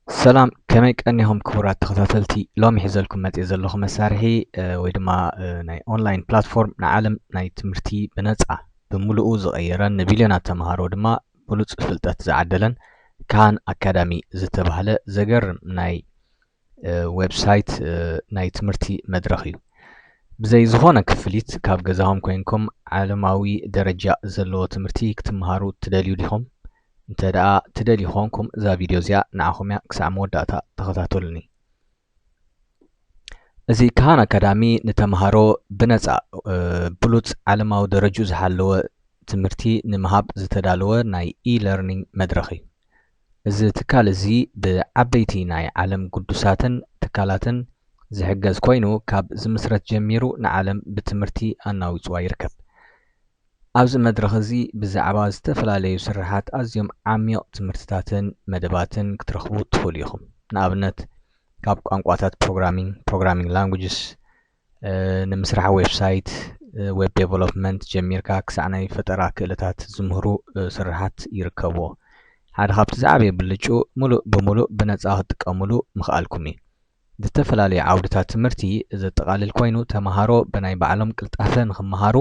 ሰላም፣ ከመይ ቀኒኹም ክቡራት ተኸታተልቲ? ሎሚ ሒዘልኩም መጽየ ዘለኹ መሳርሒ፣ እ፣ ወይ ድማ፣ እ፣ ናይ ኦንላይን ፕላትፎርም ንዓለም ናይ ትምህርቲ ብነጻ ብምሉኡ ዝቐየረን ንቢልዮናት ተምሃሮ ድማ ብሉጽ ፍልጠት ዝዓደለን ካን ኣካዳሚ ዝተባህለ ዘገርም ናይ፣ እ፣ ዌብሳይት፣ እ፣ ናይ ትምህርቲ መድረኽ እዩ። ብዘይ ዝኾነ ክፍሊት ካብ ገዛኹም ኮይንኩም ዓለማዊ ደረጃ ዘለዎ ትምህርቲ ክትምሃሩ ትደልዩ ዲኹም? እንተ ደኣ ትደልዩ ኮንኩም፣ እዛ ቪድዮ እዚኣ ንዓኹም እያ። ክሳዕ መወዳእታ ተኸታተሉኒ። እዚ ካን ኣካዳሚ ንተምሃሮ ብነጻ፣ እ፣ ብሉጽ ዓለማዊ ደረጅኡ ዝሓለወ ትምህርቲ ንምሃብ ዝተዳለወ ናይ ኢ-ለርኒንግ መድረኽ እዩ። እዚ ትካል እዚ ብዓበይቲ ናይ ዓለም ግዱሳትን ትካላትን ዝሕገዝ ኮይኑ፣ ካብ ዝምስረት ጀሚሩ ንዓለም ብትምህርቲ ኣናዊጽዋ ይርከብ። ኣብዚ መድረኽ እዚ ብዛዕባ ዝተፈላለዩ ስርሓት ኣዝዮም ዓሚቕ ትምህርትታትን መደባትን ክትረኽቡ ትኽእሉ ኢኹም። ንኣብነት፣ ካብ ቋንቋታት ፕሮግራሚንግ፣ ፕሮግራሚንግ ላንጉጅስ፣ እ፣ ንምስራሕ ዌብሳይት፣ እ፣ ዌብ ዴቨሎፕመንት ጀሚርካ ክሳዕ ናይ ፈጠራ ክእለታት ዝምህሩ፣ እ፣ ስርሓት ይርከብዎ። ሓደ ካብቲ ዝዓበየ ብልጩ፣ ሙሉእ ብሙሉእ ብነጻ ክትጥቀሙሉ ምኽኣልኩም እዩ። ዝተፈላለዩ ዓውድታት ትምህርቲ ዘጠቓልል ኮይኑ፣ ተምሃሮ ብናይ ባዕሎም ቅልጣፈ ንኽመሃሩ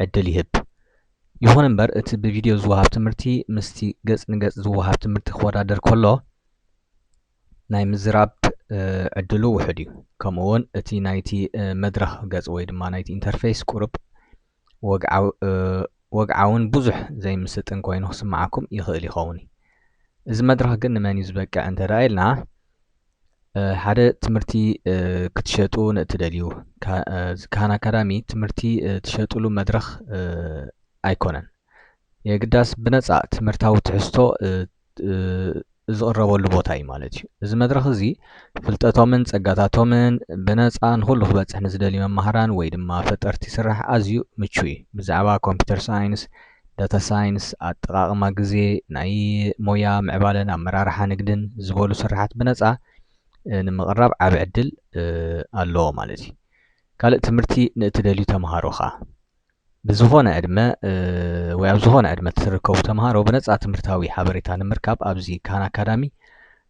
ዕድል ይህብ። ይኹን እምበር፣ እቲ ብቪድዮ ዝወሃብ ትምህርቲ ምስቲ ገጽ ንገጽ ዝወሃብ ትምህርቲ ክወዳደር ከሎ፣ ናይ ምዝራብ፣ እ፣ ዕድሉ ውሑድ እዩ። ከምኡ እውን እቲ ናይቲ፣ እ፣ መድረኽ ገጽ ወይ ድማ ናይቲ ኢንተርፌስ ቁሩብ ወግዓዊ፣ እ፣ ወግዓውን ብዙሕ ዘይምስጥን ኮይኑ ክስምዓኩም ይኽእል ይኸውን እዩ። እዚ መድረኽ ግን ንመን እዩ ዝበቅዕ እንተ ደኣ ኢልና፣ እ፣ ሓደ ትምህርቲ፣ እ፣ ክትሸጡ ንእትደልዩ፣ ካ-፣ እ፣ እዚ ካን ኣካዳሚ ትምህርቲ፣ እ፣ ትሸጥሉ መድረኽ፣ እ፣ ኣይኮነን። የግዳስ ብነጻ ትምህርታዊ ትሕዝቶ፣ እ፣ እ፣ ዝቕረበሉ ቦታ እዩ ማለት እዩ። እዚ መድረኽ እዚ ፍልጠቶምን ጸጋታቶምን ብነጻ ንኹሉ ክበጽሕ ንዝደልዩ መማህራን ወይ ድማ ፈጠርቲ ስራሕ ኣዝዩ ምቹእ እዩ። ብዛዕባ ኮምፒውተር ሳይንስ፣ ዳታ ሳይንስ፣ ኣጠቓቕማ ግዜ፣ ናይ ሞያ ምዕባለን ኣመራርሓ ንግድን ዝበሉ ስርሓት ብነጻ፣ እ፣ ንምቕራብ ዓቢ ዕድል፣ እ፣ ኣለዎ ማለት እዩ። ካልእ ትምህርቲ ንእትደልዩ ተምሃሮ ኸኣ ብዝኾነ ዕድመ፣ እ፣ ወይ ኣብ ዝኾነ ዕድመ እትርከቡ ተምሃሮ ብነጻ ትምህርታዊ ሓበሬታ ንምርካብ ኣብዚ ካን ኣካዳሚ፣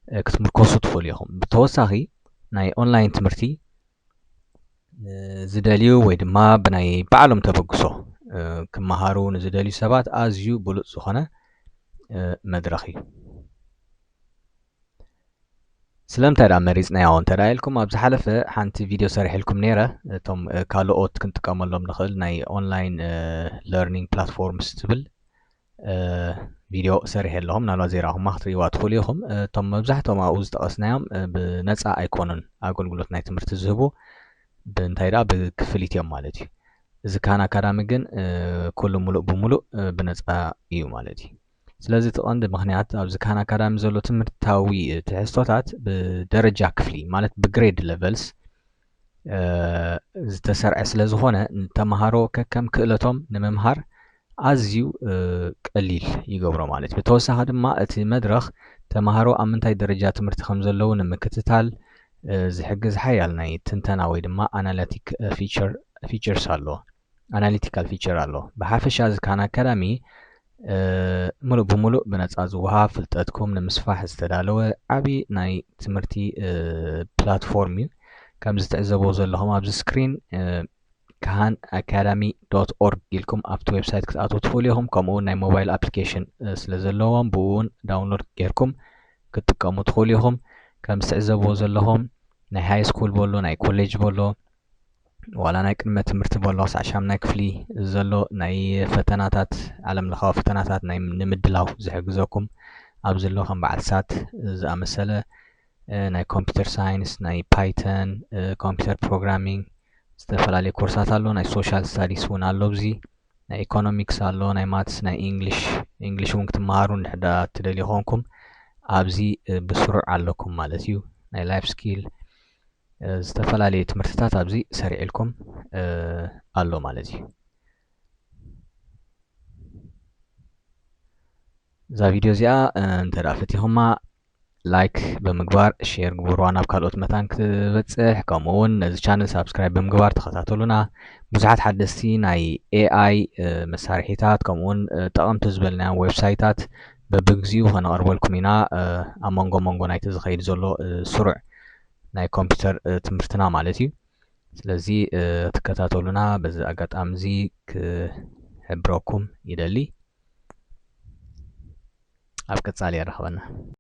እ፣ ክትምርኮሱ ትኽእሉ ኢኹም። ብተወሳኺ ናይ ኦንላይን ትምህርቲ ንዝደልዩ ወይ ድማ ብናይ ባዕሎም ተበግሶ፣ እ፣ ክመሃሩ ንዝደልዩ ሰባት ኣዝዩ ብሉጽ ዝኾነ፣ እ፣ መድረኽ እዩ። ስለምንታይ ደኣ መሪጽናዮ እንተ ደኣ ኢልኩም፣ ኣብ ዝሓለፈ ሓንቲ ቪድዮ ሰሪሐልኩም ነይረ። እቶም፣ እ፣ ካልኦት ክንጥቀመሎም ንኽእል ናይ ኦንላይን፣ እ፣ ለርኒንግ ፕላትፎርምስ ትብል፣ እ፣ ቪድዮ ሰሪሐ ኣለኹ። ምናልባት ዘይረኣኹማ ክትርእይዋ ትኽእሉ ኢኹም። እ፣ እቶም መብዛሕትኦም ኣብኡ ዝጠቐስናዮም፣ እ፣ ብነጻ ኣይኮኑን ኣገልግሎት ናይ ትምህርቲ ዝህቡ፣ ብእንታይ ደኣ ብክፍሊት እዮም ማለት እዩ። እዚ ካን ኣካዳሚ ግን፣ እ፣ ኩሉ ሙሉእ ብሙሉእ፣ እ፣ ብነጻ እዩ ማለት እዩ። ስለዚ እቲ ቀንዲ ምኽንያት ኣብዚ ካን ኣካዳሚ ዘሎ ትምህርታዊ ትሕዝቶታት ብደረጃ ክፍሊ፣ ማለት ብግሬድ ሌቨልስ፣ እ፣ ዝተሰርዐ ስለ ዝኾነ፣ ንተምሃሮ ከከም ክእለቶም ንምምሃር ኣዝዩ፣ እ፣ ቀሊል ይገብሮ ማለት እዩ። ብተወሳኺ ድማ እቲ መድረኽ ተምሃሮ ኣብ ምንታይ ደረጃ ትምህርቲ ከም ዘለዉ ንምክትታል፣ እ፣ ዝሕግዝ ሓያል ናይ ትንተና ወይ ድማ ኣናላቲክ፣ እ፣ ፊቸር፣ ፊቸርስ ኣሎ። ኣናሊቲካል ፊቸር ኣሎ። ብሓፈሻ እዚ ካን ኣካዳሚ፣ እ፣ ሙሉእ ብሙሉእ ብነጻ ዝወሃብ ፍልጠትኩም ንምስፋሕ ዝተዳለወ ዓቢ ናይ ትምህርቲ፣ እ፣ ፕላትፎርም እዩ። ከምዚ ትዕዘብዎ ዘለኹም ኣብዚ ስክሪን፣ እ፣ ካን ኣካዳሚ ዶት ኦርግ ኢልኩም ኣብቲ ዌብሳይት ክትኣትዉ ትኽእሉ ኢኹም። ከምኡ እውን ናይ ሞባይል ኣፕሊኬሽን፣ እ፣ ስለ ዘለዎም ብኡ እውን ዳውንሎድ ጌርኩም ክትጥቀሙ ትኽእሉ ኢኹም። ከምዚ ትዕዘብዎ ዘለኹም ናይ ሃይ ስኩል በሎ፣ ናይ ኮሌጅ በሎ፣ ዋላ ናይ ቅድመ ትምህርቲ በሎ፣ ክሳዕ ሻምናይ ክፍሊ ዘሎ ናይ ፈተናታት፣ ዓለም ለኻዊ ፈተናታት ናይ ንምድላው ዝሕግዘኩም ኣብዚ ኣሎ፣ ከም በዓል ሳት ዝኣመሰለ፣ እ፣ ናይ ኮምፒውተር ሳይንስ፣ ናይ ፓይተን፣ እ፣ ኮምፒውተር ፕሮግራሚንግ፣ ዝተፈላለዩ ኮርሳት ኣሎ። ናይ ሶሻል ስታዲስ እውን ኣሎ ኣብዚ። ናይ ኢኮኖሚክስ ኣሎ፣ ናይ ማትስ፣ ናይ ኢንግሊሽ፣ ኢንግሊሽ እውን ክትመሃሩ እንድሕር ደኣ ትደልዩ ኮንኩም ኣብዚ፣ እ፣ ብስሩዕ ኣለኩም ማለት እዩ። ናይ ላይፍ ስኪል፣ እ፣ ዝተፈላለዩ ትምህርትታት ኣብዚ ሰሪዕልኩም፣ እ፣ ኣሎ ማለት እዩ። እዛ ቪድዮ እዚኣ፣ እ፣ እንተ ደኣ ፈቲኹማ ላይክ ብምግባር ሼር ግበሩዋ ናብ ካልኦት መታን ክትበጽሕ፣ ከምኡ እውን ነዚ ቻነል ሳብስክራይብ ብምግባር ተኸታተሉና። ብዙሓት ሓደስቲ ናይ ኤ ኣይ፣ እ፣ መሳርሒታት ከምኡ እውን፣ እ፣ ጠቐምቲ ዝበልናዮም ዌብሳይታት በብግዚኡ ከነቕርበልኩም ኢና ኣብ መንጎ መንጎ ናይቲ ዝኸይድ ዘሎ ስሩዕ ናይ ኮምፒውተር ትምህርትና ማለት እዩ። ስለዚ ትከታተሉና በዚ ኣጋጣሚ እዚ ክሕብረኩም ይደሊ። ኣብ ቀጻሊ የራኽበና።